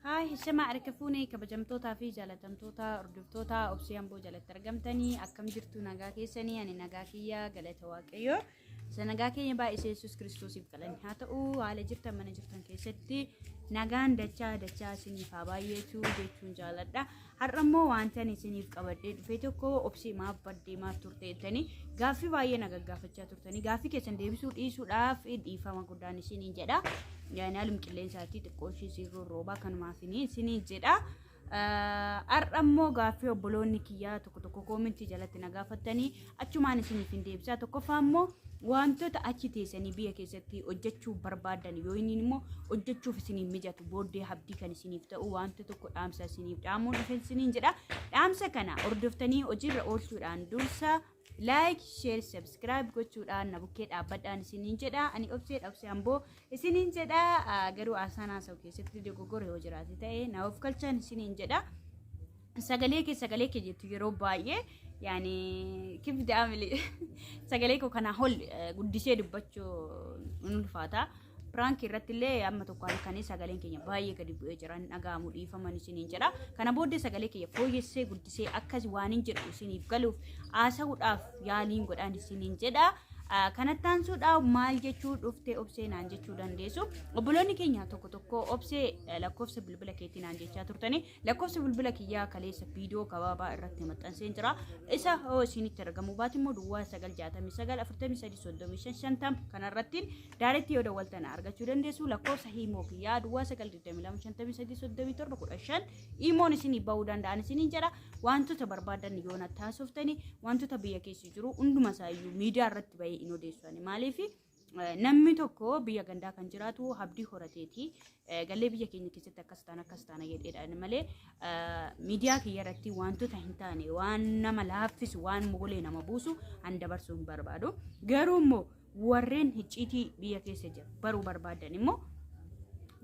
Haay Hishama harka fuunee kabajamtootaa fi jaalatamtoota hordoftoota Obsee Amboo jalatti argamtanii akkam jirtu nagaa keessanii ani nagaa kiyya galata Waaqayyoo. Isa nagaa keenya baay'isee Yesuus Kiristoosiif galanni haa ta'u haala jirtan mana jirtan keessatti nagaan dachaa dachaa isiniif haa baay'eetu jechuun jaaladha. Har'a immoo wanta ani isiniif qabadhee dhufe tokko obsee maaf baddee maaf turte jettanii gaaffii baay'ee na gaggaafachaa turtanii gaaffii keessan deebisuu dhiisuudhaaf dhiifama guddaan isiniin jedha. Yaani haaluma qilleensaatti xiqqoo ishii siin rorroobaa kanumaaf isiniin jedha. Har'a immoo gaaffii obboloonni kiyyaa tokko tokko koomentii jalatti na gaafattanii achumaan isiniif hin deebisaa. Tokkoffaa immoo wantoota achi teessanii biyya keessatti hojjechuu barbaadan yoo inni immoo hojjechuuf isiniif mijatu booddee abdii kan isiniif ta'u wanta tokko dhaamsa isiniif dhaamuu dhufe isiniin jedha. Dhaamsa kana hordoftanii hojiirra oolchuudhaan dursa like, share, subscribe gochuudhaan na bukkee dhaabbadhaan isiniin jedha. Ani Obsee Obsee Amboo isiniin jedha. Garuu haasaan haasa'u keessatti dogoggora yoo jiraate ta'e na of galchaan isiniin jedha. Sagalee kee jettu yeroo baay'ee yaani kif daamili sagalee koo kanaa ol guddisee dubbachuu hin ulfaata. Piraank irratti illee amma tokko halkanii sagaleen keenya baay'ee gadi bu'ee jira hin dhaga'amu dhiifaman isiniin jedha. Kana booddee sagalee kiyya fooyyessee guddisee akkas waan hin jedhu isiniif galuuf haasa'uudhaaf yaaliin godhaan isiniin jedha. Kanatti aansuudhaan maal jechuu dhufte Obsee naan jechuu dandeessu. Obboloonni keenya tokko tokko Obsee lakkoofsa bilbila keetii naan jechaa turtanii lakkoofsa bilbila kiyyaa kaleessa viidiyoo gabaabaa irratti maxxanseen jira. Isa hoo isinitti argamu baate immoo duwwaa 969 43 35 50 kanarratti Daaretti yoo dawwaltan argachuu dandeessu lakkoofsa hiimoo kiyyaa duwwaa 9 22 53 37 15 hiimoon isinii ba'uu danda'an isiniin jedha. Wantoota barbaadan yoo natti haasoftani wantoota biyya keessa jiru hunduma isaayyuu miidiyaa irratti bahee hin odeessu ani maaliif namni tokko biyya gandaa kan jiraatu abdii horateeti gallee biyya keenya keessatti akkas taana akkas taana jedheedhaan malee miidiyaa kiyya irratti wantoota hin taane waan nama laaffisu waan mogolee nama buusu an dabarsuu hin barbaadu garuu immoo Warreen hicciitii biyya keessa jiru baruu barbaadan immoo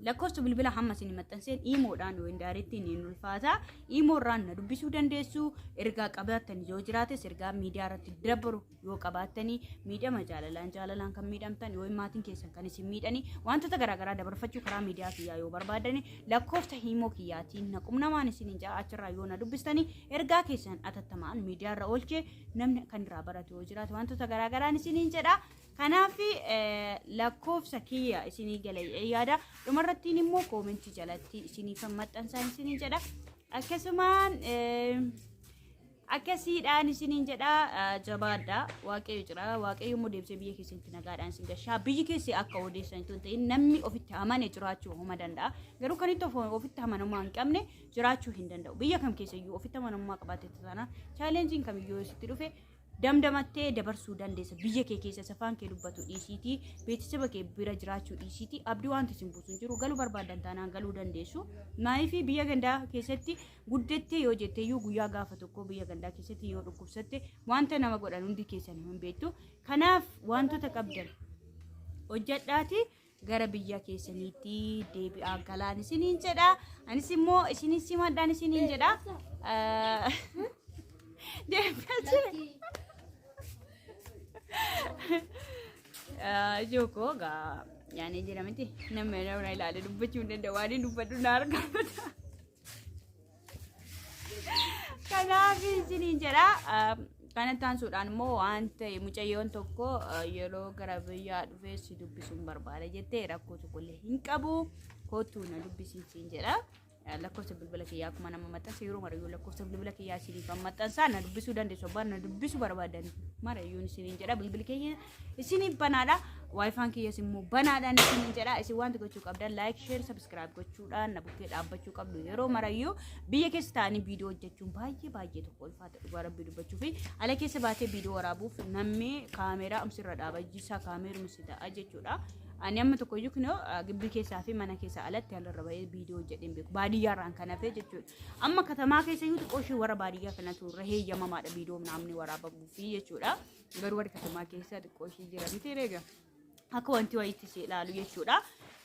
lakkoofsa bilbila hamma isin maxxanseen iimoodhaan yookiin daarettiin hin ulfaata. Iimoo irraan na dubbisuu dandeessu. Ergaa qabaattan yoo jiraates ergaa miidiyaa irratti dabaru yoo qabaattanii miidhama jaalalaan jaalalaan kan miidhamtan yoo maatiin keessan kan isin miidhanii wantoota garaagaraa dabarfachuu karaa miidiyaa kiyyaa yoo barbaadani lakkoofsa hiimoo kiyyaatiin na qunnamaan isin hin ja'a achirraa yoo na dubbistanii ergaa keessan atattamaan miidiyaa irra oolchee namni kan irraa baratu yoo jiraate wantoota garaagaraan isiniin jedha. Kanaaf lakkoofsa kiyya isinii gala jedhee yaada. Dhumarrattiin immoo koomentii jalatti isiniifan maxxansaa isiniin jedha. Akkasumaan akkasiidhaan isiniin jedha jabaadha. Waaqayyo jira. Waaqayyo immoo deebisee biyya keessatti nagaadhaan isin gashaa. Biyyi keessi akka odeessan itoo hin ta'in namni ofitti amane jiraachuu homa danda'a. Garuu kan itti ofitti amanamummaa hin qabne jiraachuu hin danda'u. Biyya kam keessayyuu ofitti amanamummaa qabaatte taanaan chaalenjiin kamiyyuu yoo sitti dhufe damdamattee dabarsuu dandeessa. Biyya kee keessa safaan kee dubbatu dhiisiitii beeksisa kee bira jiraachuu dhiisiitii abdii wanti isin buusu hin jiru galuu barbaadan taanaan galuu dandeessu. Maaliif biyya gandaa keessatti guddattee yoo jetteeyyuu guyyaa gaafa tokko biyya gandaa keessatti yoo dhukkubsatte wanta nama godhan hundi keessan hin beektu. Kanaaf wantoota qabdan hojjedhaati gara biyya keessaniitti deebi'aa galaan isiniin jedha. Anis immoo isinin simadhaan isiniin jedha. Deebi'aa jira. Ijoo koo gaa yaani jira miti namni nama ilaalee dubbachuu hin danda'u waan inni dubbadhu na argata. Kanaaf isiniin jedha. Kanatti aansuudhaan immoo waan ta'e mucayyoon tokko yeroo gara biyyaa dhufee si dubbisuun barbaada jettee rakkoo tokkollee hin qabu. Kottuu na dubbisiin siin jedha. Lakkoofsa bilbila kiyyaa akkuma nama maxxansa yeroo marayyuu lakkoofsa bilbila kiyyaa isiniif maxxansaa na dubbisuu dandeessu abbaan na dubbisuu barbaadan marayyuun isiniin jedha bilbili kiyya isiniif banaadha. Waayifaan kiyyas immoo banaadhaan isiniin jedha. Isin wanti gochuu qabdan like, share, subscribe gochuudhaan na bukkee dhaabbachuu qabdu. Yeroo marayyuu biyya keessa taa'anii viidiyoo hojjechuun baay'ee baay'ee tokko ulfaata dhugaa rabbii dubbachuu fi ala keessa baatee viidiyoo waraabuuf namni kaameeraa sirra dhaaba jisaa kaameeruma si ta'a jechuudha. Ani amma tokko iyyuu kunoo gibbii keessaa fi mana keessaa alatti alarra bahee viidiyoo hojjedhee hin beeku. Baadiyyaarraan kan hafee jechuudha. Amma katamaa keessa iyyuu xiqqoo ishee warra baadiyyaa kanatu irra heeyyamamaadha viidiyoo namni waraabamuufi jechuudha. Garuu warri katamaa keessa xiqqoo ishee jira miti eega. Akka wanti wayiitti si ilaalu jechuudha.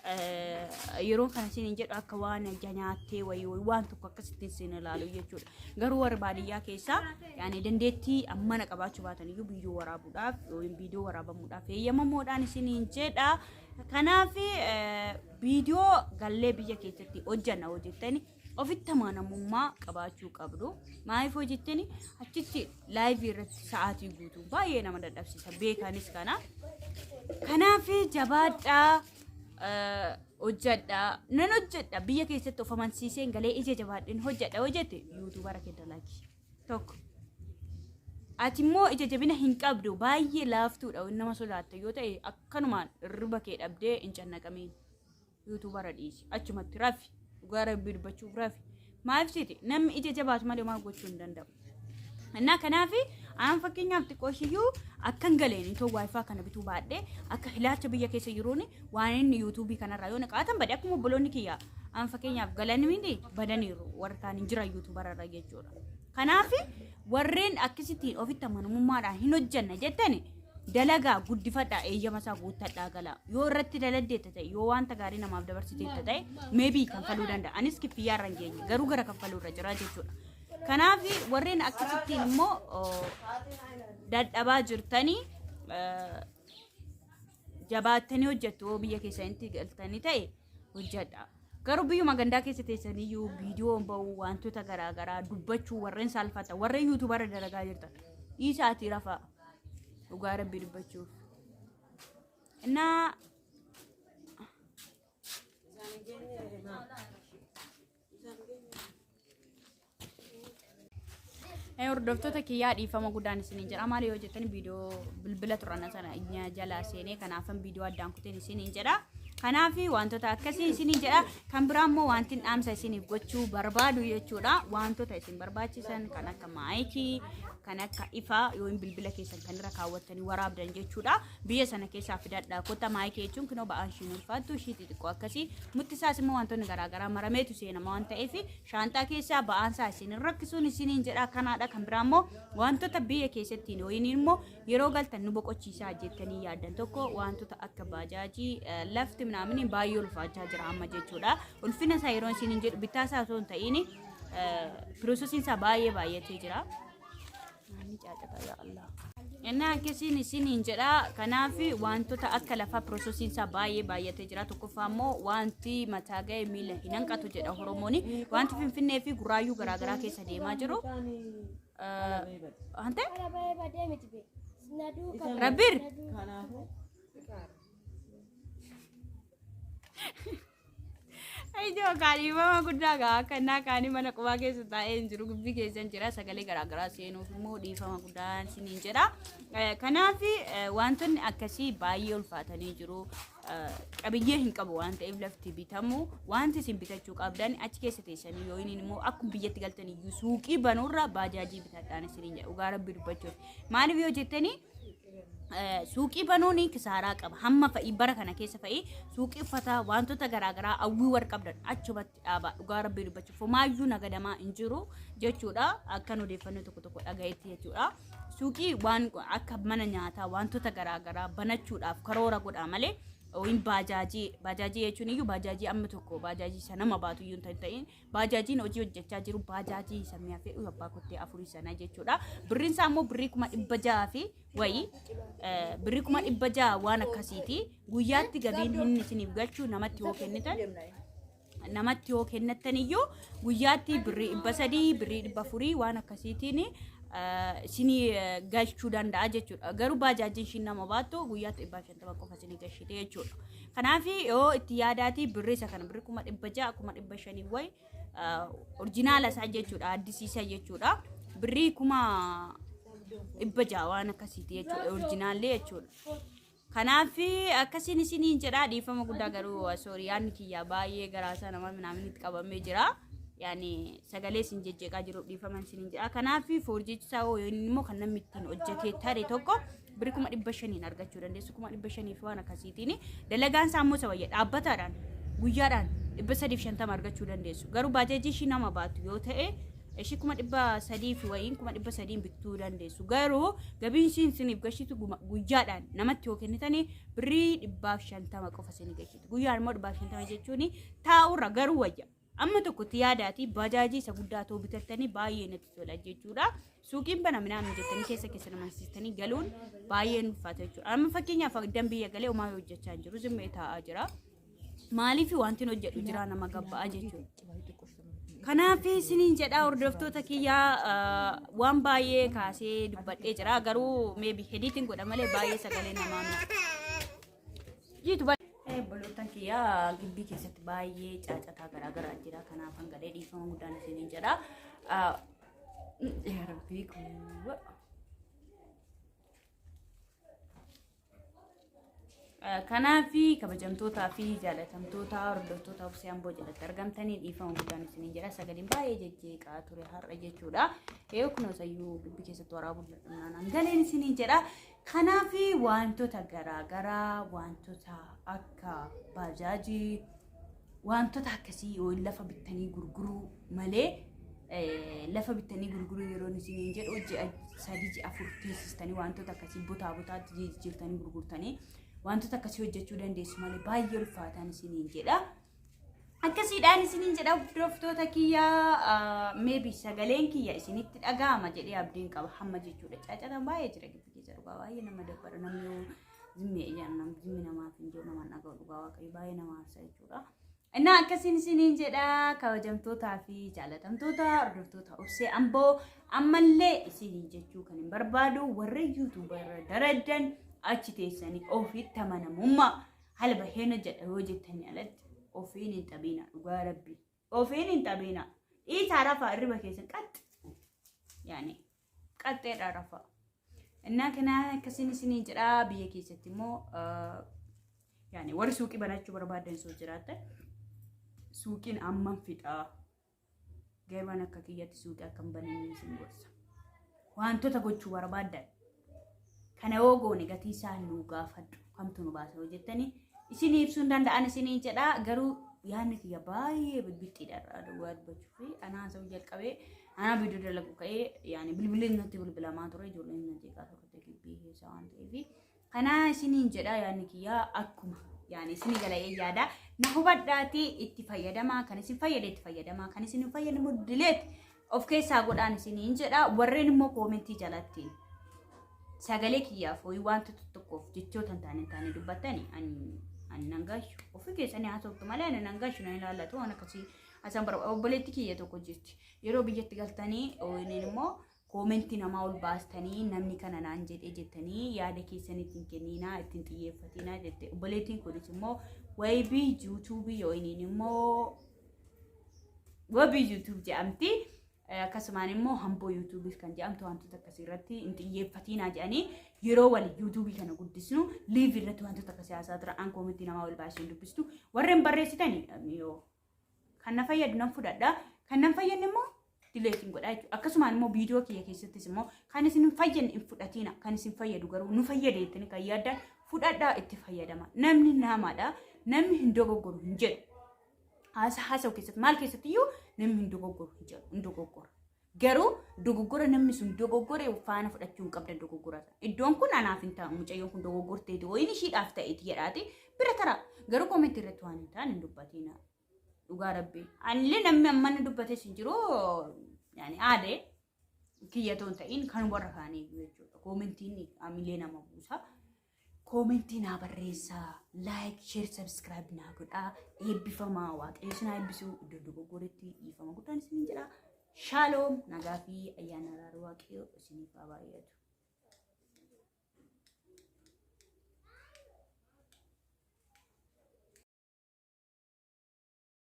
Yeroo kana isin jedhu akka waan ija nyaattee wayii waan tokko akkasitti isin ilaalu jechuudha. Garuu warri baadiyyaa keessaa yaani dandeettii ammana qabaachuu baatan iyyuu viidiyoo waraabuudhaaf yookiin viidiyoo waraabamuudhaaf eeyyamamoodhaan isiniin jedha. Kanaaf viidiyoo gallee biyya keessatti hojjanna hojjettani ofitti amanamummaa qabaachuu qabdu. Maaliif hojjettani achitti live irratti sa'aatii guutuu baay'ee nama dadhabsiisa beekanis kana. Kanaaf jabaadhaa, hojjedhaa. Nan hojjedha, biyya keessatti of amansiiseen galee ija jabaadheen hojjedha hojjette YouTubera kee dalagi. Tokko. Ati immoo ija jabina hin qabdu, baay'ee laaftuudha, nama sodaatta yoo ta'e, akkanumaan hirriba kee dhabdee hin cannaqamiin. YouTubera dhiisi, achumatti rafi, dhugaa Rabbii dubbachuuf rafi. Maaliif seete, namni ija jabaatu malee maal gochuu hin danda'u. Innaa kanaaf aan fakkeenyaaf xiqqoo ishiyyuu akkan galeen itoo WiFi kana bituu baadhee akka ilaalcha biyya keessa jiruun waan inni YouTubeii kanarraa yoo naqaatan bade, akkuma obboloonni kiyya aan fakkeenyaaf galanii miti badaniiru, warri kaan hin jiran YouTuberarra jechuudha. Kanaaf warreen akkasittiin ofitti amanamummaadhaan hin hojjanna jettani dalagaa guddifadhaa, eeyyama isaa guuttadhaa galaa. Yoo irratti daladdeetta ta'e, yoo wanta gaarii namaaf dabarsiteetta ta'e, maybe kanfaluu danda'a. Anis kiffiyyaa irra hin geenye, garuu gara kaffaluu irra jira jechuudha. Kanaaf warreen akkasittiin immoo dadhabaa jirtanii jabaattanii hojjettu, yoo biyya keessanitti galtanii ta'e hojjedha. Garuu biyyuma gandaa keessa teessaniyyuu viidiyoon ba'uu, wantoota garaagaraa dubbachuu warreen saalfata, warreen YouTubera dalagaa jirtan, dhiisaatii rafaa, dhugaa Rabbii dubbachuuf. Innaa hordoftoota kiyyaa, dhiifama guddaan isiniin jedha. Maali yoo jettan, viidiyoo bilbila turan sana jalaa seenee, kanaafan viidiyoo addaan kuteen isiniin jedha. Kanaaf wantoota akkasii isiniin jedha. Kan biraa immoo wanti dhaamsa isiniif gochuu barbaadu jechuudha. Wantoota isin barbaachisan kan akka micii, kan akka ifaa yoo bilbila keessan kan irra kaawwattanii waraabdan jechuudha. Biyya sana keessaa fidadhaa kottaa. Micii jechuun kinoo ba'aan ishiin ulfaattu ishii xixiqqoo akkasii. Mutti isaas immoo wantoonni garaagaraa marameetu seenama waan ta'eef shaanxaa keessaa ba'aan isaa isin rakkisuun isiniin jedha kanaadha. Kan biraa immoo wantoota biyya keessattiin yookiin immoo yeroo galtan nu boqochiisaa jettanii yaaddan tokko, wantoota akka baajaajii, lafti minaamin baay'ee ulfaachaa jira amma jechuudha. Ulfina isaa yeroo isiniin jedhu bittaa isaa osoo hin ta'in processiin isaa baay'ee baay'atee jira. Naanni caacataa, yaa Allah. Innaa akkasiin isiniin jedha. Kanaaf wantoota akka lafaa processiin isaa baay'ee baay'atee jira. Tokkoffaa immoo wanti mataa ga'e miila hin hanqatu jedha Oromoon. Wanti Finfinnee fi Gurraayyuu garaagaraa keessa deemaa jiru. Wante? Rabbir. Kanaafuu Ijoo kaadhimama guddaa gaa akka innaa kaanii mana qubaa keessa taa'ee hin jiru, gubbii keessa hin jira, sagalee garaagaraa seenuuf immoo dhiifama guddaan isiniin jedha. Kanaaf wantoonni akkasii baay'ee ulfaatanii jiru. Qabiyyee hin qabu waan ta'eef lafti bitamu, wanti isin bitachuu qabdan achi keessa teessanii yoo inni immoo akkuma biyyatti galtan iyyuu suuqii banuurra baajaajii bitadhaan isiniin jedha, dhugaa Rabbi dubbachuuf. Maaliif yoo jettanii, suuqii banuun kisaaraa qaba. Hamma fa'ii bara kana keessa fa'ii suuqii uffataa wantoota garaagaraa hawwii war qabdan achumatti dhaabaa, dhugaa Rabbii dubbachuuf homaayyuu nagadamaa hin jiru jechuudha. Akkan odeeffannoo tokko tokko dhagayetti jechuudha. Suuqii waan akka mana nyaataa wantoota garaagaraa banachuudhaaf karoora godhaa malee yookiin baajaajii, baajaajii jechuun iyyuu baajaajii amma tokko baajaajii isa nama baatu iyyuu hin ta'in, baajaajiin hojii hojjechaa jiru baajaajii isa mi'a fe'u abbaa kottee afurii sana jechuudha. Birriin isaa immoo birrii 600,000 fi wayii, birrii 600,000 waan akkasiiti. Guyyaatti gabiin inni isiniif galchu namatti yoo kennitan, namatti yoo kennattan iyyuu guyyaatti birrii 300, birrii 400 waan akkasiitiin isinii galchuu danda'a jechuudha. Garuu baajaajiin ishiin nama baattu guyyaatti 150 qofa isinii galchite jechuudha. Kanaaf yoo itti yaadaati birrii isa kana birrii 600,000, 500,000 wayi original isaa jechuudha, addisiisa jechuudha. Birrii 600,000 waan akkasiiti jechuudha, originallee jechuudha. Kanaaf akkasiin isiniin jedha, dhiifama guddaa, garuu sorry, yaadni kiyyaa baay'ee garaasaa nama minaamin itti qabamee jira. Yaani sagalee isin jejjeeqaa jiru, dhiifama isiniin jedha. Kanaaf forgeichi isaa immoo kan namni ittiin hojjetee tare tokko birrii 500,000 argachuu dandeessu, 500,000 fi waan akkasiitiin. Dalagaan isaa immoo isa wayya, dhaabbataadhaan guyyaadhaan 350 argachuu dandeessu. Garuu baajaajii ishii nama baatu yoo ta'e Ishii 300,000 fi wayiin 300,000 bituu dandeessu. Garuu gabiin ishiin isiniif gashitu guyyaadhaan namatti yoo kennitanii birrii 150 qofa isinii gashitu. Guyyaan immoo 150 jechuun taa'urra garuu wayya. Amma tokkotti yaadaati bajaajii isa guddaa ta'uu bitattanii baay'ee natti tola jechuudha. Suuqiin bana minaan jettanii keessa keessa namansiistanii galuun baay'ee ulfaata jechuudha. Amma fakkeenyaaf biyya galee homaa hojjechaa hin jiru zimmee taa'aa jira. Maaliif wanti hojjedhu jira nama gabba'aa jechuudha. Kanaaf isiniin jedhaa hordoftoota kiyyaa, waan baay'ee kaasee dubbadhee jira. Garuu maybe editing godha malee baay'ee sagalee namaa jiitu. Obboloottan kiyyaa, gibbii keessatti baay'ee caacataa garaagaraa jira. Kanaaf hangalee dhiifama guddaan isiniin jedha. Yaa Rabbii kuwa. Kanaaf kabajamtootaa fi jaalatamtoota hordoftoota Obsee Amboo jalatti argamtanii, dhiifama guddaan isiniin jedha. Sagaleen baay'ee jejjeeqaa ture har'a jechuudha. Eeyyuu kunuunsayyuu gibbii keessatti waraabuu dadhabnaan hangaleen isiniin jedha. Kanaaf wantoota garaagaraa, wantoota akka baajaajii, wantoota akkasii yoo lafa bittanii gurguruu malee, lafa bittanii gurguruu yeroo isiniin jedhu ji'a 3 ji'a 4 teessistanii wantoota akkasii botaa botaatti jijjiirtanii gurgurtanii wantoota akkasii hojjechuu dandeessu malee baay'ee ulfaataan isiniin jedha. Akkasiidhaan isiniin jedha hordoftoota kiyyaa, maybe sagaleen kiyya isinitti dhaga'ama jedhee abdiin qaba hamma jechuudha. Caacatan baay'ee jira gibbii keessa, dhugaa baay'ee nama dabbara. Namni yoo zimmee ijaan nam zimmi namaaf hin jiru, namaan dhaga'u, dhugaa Waaqayyo baay'ee nama aarsa jechuudha. Innaa akkasiin isiniin jedha kabajamtootaa fi jaalatamtoota hordoftoota Obsee Amboo, ammallee isiniin jechuu kan hin barbaadu, warra YouTuber daraddan achi teessanii ofitti amanamummaa haala baheen hojjedha yoo jettanii alatti ofiin hin xabiina, dhugaa Rabbi ofiin hin xabiina. Dhiisaa, rafaa, irriba keessan qaxxe yaani qaxxeedha rafaa. Innaa kana akkasiin isiniin jedha. Biyya keessatti immoo yaani warri suuqii banachuu barbaadan soo jiraatan, suuqiin amman fixaa, garuu akka kiyyatti suuqii akka hin bananne isin gorsa. Wantoota gochuu barbaadan kana yoo goone gatii isaa nuu gaafadhu, kamtu nu baasa yoo jettanii isin ibsuu hin danda'an isiniin jedha. Garuu yaadni kiyya baay'ee bilbixxiidha irraa duwwaa dubbachuu fi anaa haasa'uu jalqabee anaa viidiyoo dalagu ka'ee yaani bilbilli natti bilbilamaa ture, ijoolleen na jeeqaa turte gibbii keessa waan ta'eef. Kanaa isiniin jedha, yaadni kiyya akkuma yaani isinii gala'ee yaada na hubadhaatii itti fayyadamaa. Kan isin fayyade itti fayyadamaa, kan isin hin fayyadne immoo delete of keessaa godhaan isiniin jedha. Warreen immoo koomentii jalatti sagalee kiyyaaf ho'i wantoota tokkoof jechoota hin taane dubbattani, ani nan gaashu, ofii keessanii haasoftu malee ani nan gaashu, nan ilaallatu waan akkasii asaan barbaadu. Obboleetti kiyya tokko jirti, yeroo biyyatti galtanii inni immoo koomentii namaa ol baastanii namni kana naan jedhee jettanii yaada keessan ittiin kenninaa, ittiin xiyyeeffatinaa jette. Obboleettiin kunis immoo Wabii YouTubeii yookiin immoo Wabii YouTube jedhamti. Akkasumaan immoo Hamboo YouTubeii kan jedhamtu wantoota akkasii irratti hin xiyyeeffatinaa jedhanii, yeroo wal YouTubeii kana guddisnu live irratti wantoota akkasii haasaa turan. An koomentii namaa ol baasee hin dubbistu. Warreen barreessitani yoo kan na fayyadu nan fudhadha, kan nan fayyadne immoo deleteiin godha jechuudha. Akkasumaan immoo viidiyoo kiyya keessattis immoo kan isin hin fayyadne hin fudhatina. Kan isin fayyadu garuu nu fayyade jettanii kan yaaddan fudhadhaa, itti fayyadama. Namni namaadha. Namni hin dogoggoru hin jedhu. Haasa'u keessatti maal keessatti iyyuu namni hin dogoggoru hin jedhu, hin dogoggora. Garuu dogoggora namni sun dogoggore faana fudhachuu hin qabdan dogoggora sana. Iddoon kun anaaf hin ta'u, mucayyoon kun dogoggorteeti wayiin ishiidhaaf ta'eeti jedhaati bira tara. Garuu koomentii irratti waan hin taane hin dubbatina. Dhugaa Rabbi. Anillee namni amma inni dubbates hin jiru, yaani aadee kiyyatoo hin ta'in kan warra kaanii jechuudha. Koomentiin amilee nama buusa. Koomentii naa barreessaa, like, share, subscribe naa godhaa. Eebbifamaa, Waaqayyo isin haa eebbisu. Iddoo dogoggoretti dhiifama guddaan isiniin jedha. Shaaloom, nagaa fi ayyaana araara Waaqayyo isiniif haa baay'atu.